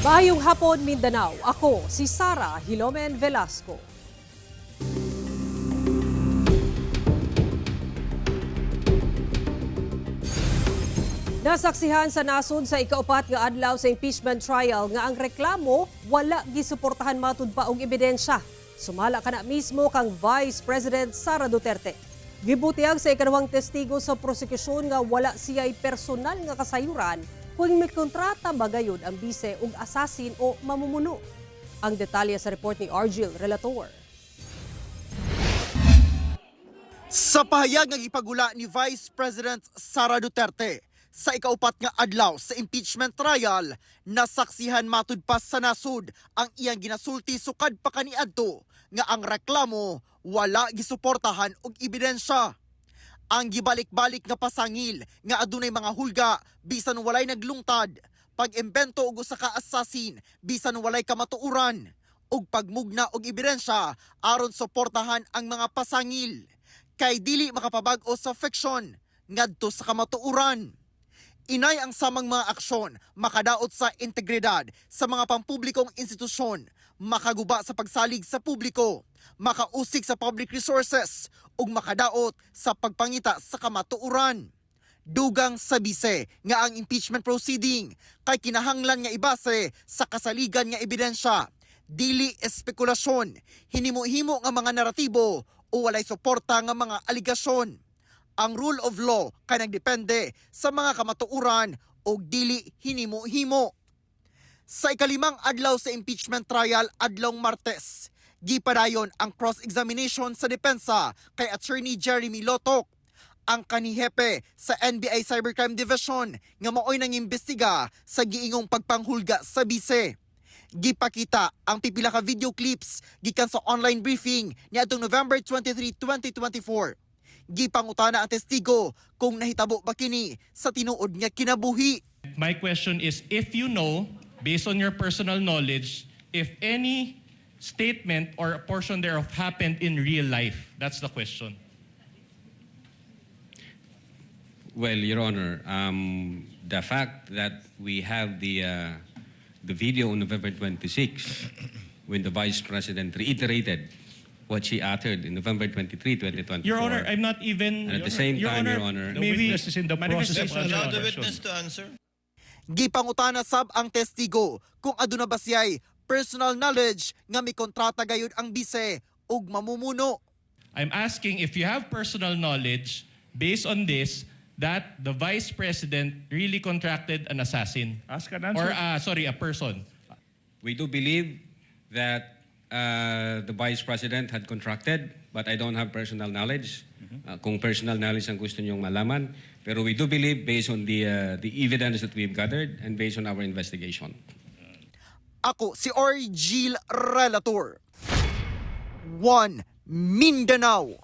Maayong hapon, Mindanao. Ako si Sara Hilomen Velasco. Nasaksihan sa nasod sa ikaupat nga adlaw sa impeachment trial nga ang reklamo wala gisuportahan matud pa og ebidensya. Sumala kana mismo kang Vice President Sara Duterte. Gibutiyag sa ikaduhang testigo sa prosekusyon nga wala siya'y personal nga kasayuran kung may kontrata ba gayud ang bise og assassin o mamumuno. Ang detalye sa report ni Argil Relator. Sa pahayag nga gipagula ni Vice President Sara Duterte sa ikaupat nga adlaw sa impeachment trial, nasaksihan matud pa sa nasod ang iyang ginasulti sukad pa kaniadto nga ang reklamo wala gisuportahan og ebidensya. Ang gibalik-balik nga pasangil nga adunay mga hulga bisan walay naglungtad, pag-imbento og usa ka assassin bisan walay kamatuoran, ug pagmugna og ebidensya aron suportahan ang mga pasangil kay dili makapabag-o sa fiction ngadto sa kamatuoran. Inay ang samang mga aksyon makadaot sa integridad sa mga pampublikong institusyon, makaguba sa pagsalig sa publiko, makausig sa public resources ug makadaot sa pagpangita sa kamatuoran. Dugang sa bise nga ang impeachment proceeding kay kinahanglan nga ibase sa kasaligan nga ebidensya, dili espekulasyon, hinimo-himo nga mga naratibo o walay suporta nga mga aligasyon. Ang rule of law kay nagdepende sa mga kamatuoran o dili hinimo-himo. Sa ikalimang adlaw sa impeachment trial adlong Martes, gipadayon ang cross-examination sa depensa kay Attorney Jeremy Lotok, ang kanihepe sa NBI Cybercrime Division nga maoy nangimbestiga sa giingong pagpanghulga sa bise. Gipakita ang pipila ka video clips gikan sa online briefing niadtong November 23, 2024. Gipangutana ang testigo kung nahitabo ba kini sa tinuod nga kinabuhi. My question is, if you know, based on your personal knowledge, if any statement or a portion thereof happened in real life. That's the question. Well, Your Honor, the fact that we have the video on November 26, when the Vice President reiterated what she uttered in November 23, 2024. Your Honor, I'm not even. And at the same time, Your Honor, The Maybe witness is in the process of manifestation, answering Allow the the question. witness to answer. Gipangutana sab ang testigo kung aduna ba siya'y personal knowledge nga may kontrata gayud ang bise ug mamumuno. I'm asking if you have personal knowledge based on this that the Vice President really contracted an assassin. Ask and answer. Or, sorry, a person. We do believe that the Vice President had contracted, but I don't have personal knowledge. Kung personal knowledge ang gusto niyong malaman. Pero we do believe based on the evidence that we've gathered and based on our investigation. Ako si Orgil Relator. 1 Mindanao.